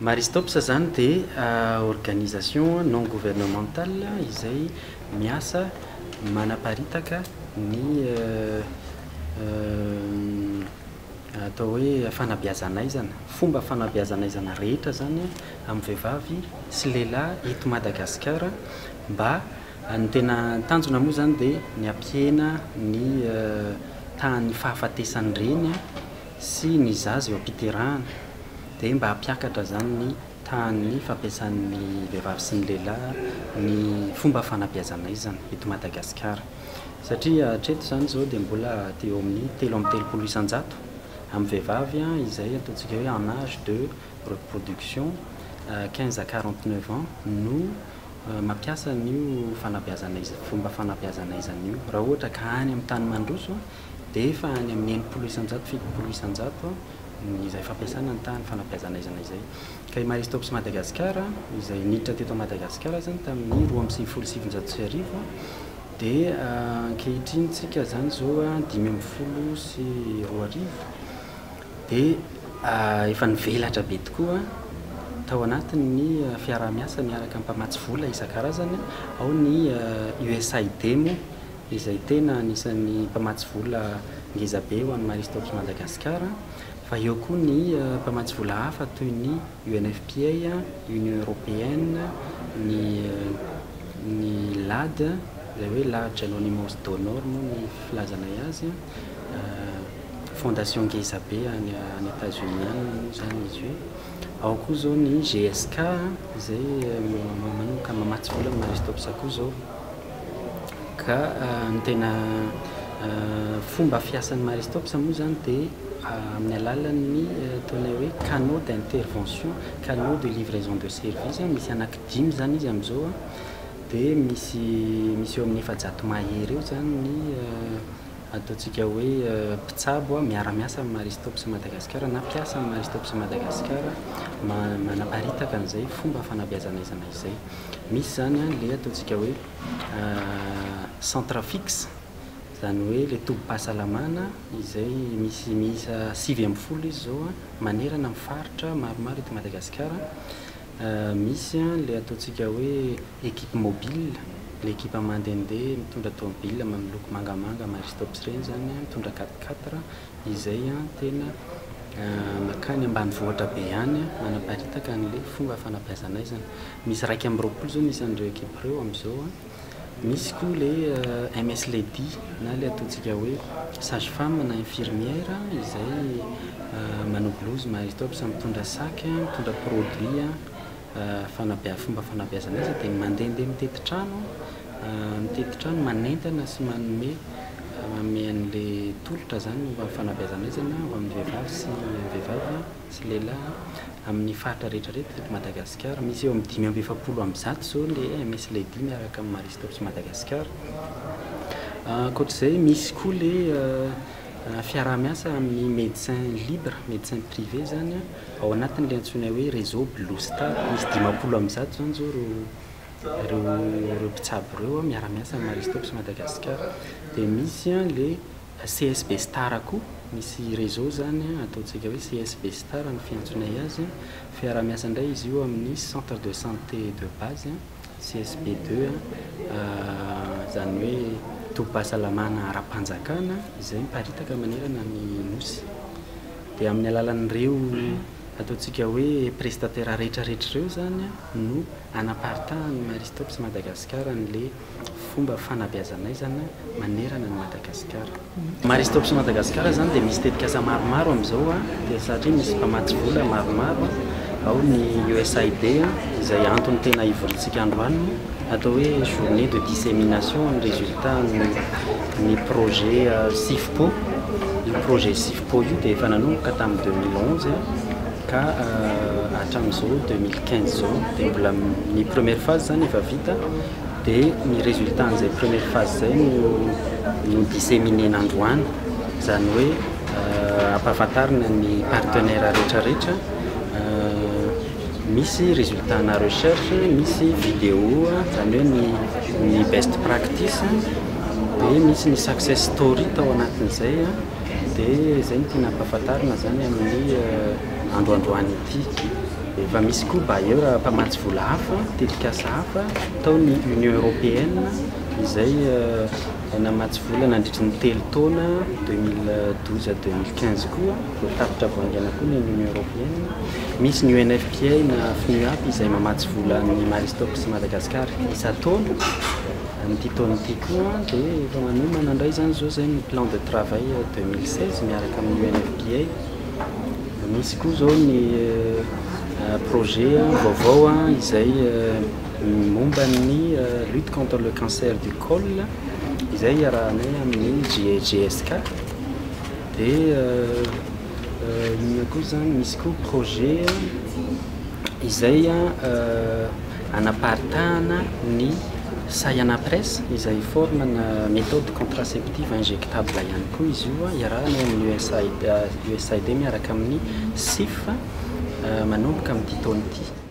Marie Stopes zany dia organisation non gouvernementale izay miasa manaparitaka ny atao hoe fanabeazan'aizana, fomba fanabeazan'aizana rehetra zany amin'ny vehivavy sy lehilahy eto Madagasikara mba ny tena tanjona moa zany dia ny hampihena ny tahan'ny fahafatesan'ny reny sy ny zaza eo am-piterahana dia mba hampiakatra zany ny tahan'ny fampiasan'ny vehivavy sy ny lehilahy ny fomba fanabeazan'aizana eto Madagasikara satria hatreto zany zao dia mbola teo amin'ny 33% amin'ny vehivavy izay ataontsika hoe en âge de reproduction 15 à 49 ans no mampiasa an'io fanabeazana fomba fanabeazan'aizana io. Raha ohatra ka any amin'ny tany mandroso dia efa any amin'ny 60%, 70% ny izay fampiasana ny tahan'ny fanabeazan'aizana izay. Ka i Marie Stopes Madagascar izay niditra teto Madagasikara zany tamin'ny 1992 dia ankehitriny tsika zany zao 2015 dia efa nivelatra be tokoa tao anatin'ny fiaraha-miasa miaraka amin'ny mpamatsy vola isan-karazany. Ao ny USAID moa izay tena anisan'ny mpamatsy vola ngeza be ho an'ny Marie Stopes Madagascar, fa eo koa ny mpamatsy vola hafa toy ny UNFPA, Union européenne, ny LAD izay hoe Large Anonymous Donor moa ny filazanay azy, fondation ngeza be any États-Unis any moa zany izy io. Ao koa zao ny GSK izay manomboka mamatsy vola amin'ny Marie Stopes koa zao. Ka ny tena fomba fiasan'ny Marie Stopes moa zany dia amin'ny alalan'ny ataonay hoe canaux d'intervention, canaux de livraison de service. Misy anankidimy zany izy amin'izao dia misy eo amin'ny 400 mahery eo zany ny ataontsika hoe mpitsabo miara-miasa amin'ny Marie Stopes Madagascar na mpiasa amin'ny Marie Stopes Madagascar manaparitaka an'izay fomba fanabeazan'aizana izay. Misy zany le ataontsika hoe centre fixe, zany hoe le tobim-pahasalamana izay misy miisa 19 izy zao manerana amin'ny faritra maromaro eto Madagasikara. Misy le ataontsika hoe équipe mobile, le équipe mandehandeha mitondra tomobile miloko mangamanga Marie Stopes ireny zany, mitondra quatre-quatre izay tena makany ambanivohitra be any manaparitaka an'le fomba fanabeazan'aizana. Misy 21 zao ny isan'ireo équipe ireo amin'izao. Misy koa le MS Lady na le ataontsika hoe sage femme na infirmière izay manao blouse Marie Stopes, mitondra sac, mitondra produit fanabea fomba fanabeazan'aizana dia mandehandeha mitety trano manentana sy manome an'le tolotra zany momba ny fanabeazan'aizana ho amin'ny vehivavy sy lehilahy amin'ny faritra rehetrarehetra eto Madagasikara. Misy eo amin'ny 145 zao le MS Lady miaraka amin'ny Marie Stopes Madagascar. Ankoatr'izay, misy koa le fiaraha-miasa amin'ny médecin libre, médecin privé zany ao anatin'le antsoina hoe réseau Blue Star. Misy 150 zany zao ireo mpitsabo ireo miara-miasa amin'ny Marie Stopes Madagascar. Dia misy le CSB Star koa, misy réseau zany ataontsika hoe CSB Star ny fiantsonay azy. Fiaraha-miasa indray izy io amin'ny centre de santé de base CSB 2, zany hoe tobim-pahasalamana ara-panjakana izay miparitaka manerana ny nosy. Dia amin'ny alalan'ireo ataontsika hoe prestataire rehetrarehetra ireo zany no anaparitahan'ny Marie Stopes Madagascar an'le fomba fanabeazan'aizana manerana ny Madagasikara. Marie Stopes Madagascar zany dia misy tetikasa maromaro amin'izao dia satria misy mpamatsy vola maromaro. Ao ny USAID izay antony tena ivoriantsika androany, atao hoe journée de dissémination ny résultat ny projet SIFPO. Io projet SIFPO io dia efa nanomboka tamin'ny 2011 ka hatramin'izao 2015 zao dia mbola ny première phase zany efa vita, dia ny résultat an'izay première phase zay no disséminena androany, zany hoe ampahafantarina ny partenaire rehetrarehetra. Misy résultat na recherche, misy vidéo, zany hoe ny best practice, dia misy ny success story tao anatin'izay, dia zay no tiana ampahafantarina zany amin'ny androandroany ity. Efa misy koa bailleur mpamatsy vola hafa, tetikasa hafa, tao ny Union Européenne izay namatsy vola nandritry ny 3 taona, 2012 à 2015 koa, vao tapitra vao haingana koa ny Union Européenne. Misy ny UNFPA na FNUAP izay mamatsy vola ny Marie Stopes Madagascar isan-taona. Amin'ity taona ity koa dia efa manomana indray zany zao zay ny plan de travail 2016 miaraka amin'ny UNFPA. Misy koa zao ny projet vaovao izay momba ny lutte contre le cancer du col izay iarahanay amin'ny GSK. Dia inona koa zany? Misy koa projet izay anaparitahana ny Sayana Press, izay forme na méthode contraceptive injectable ihany koa izy io, iarahana amin'ny USAID, USAID miaraka amin'ny SIF manomboka amin'ity taona ity.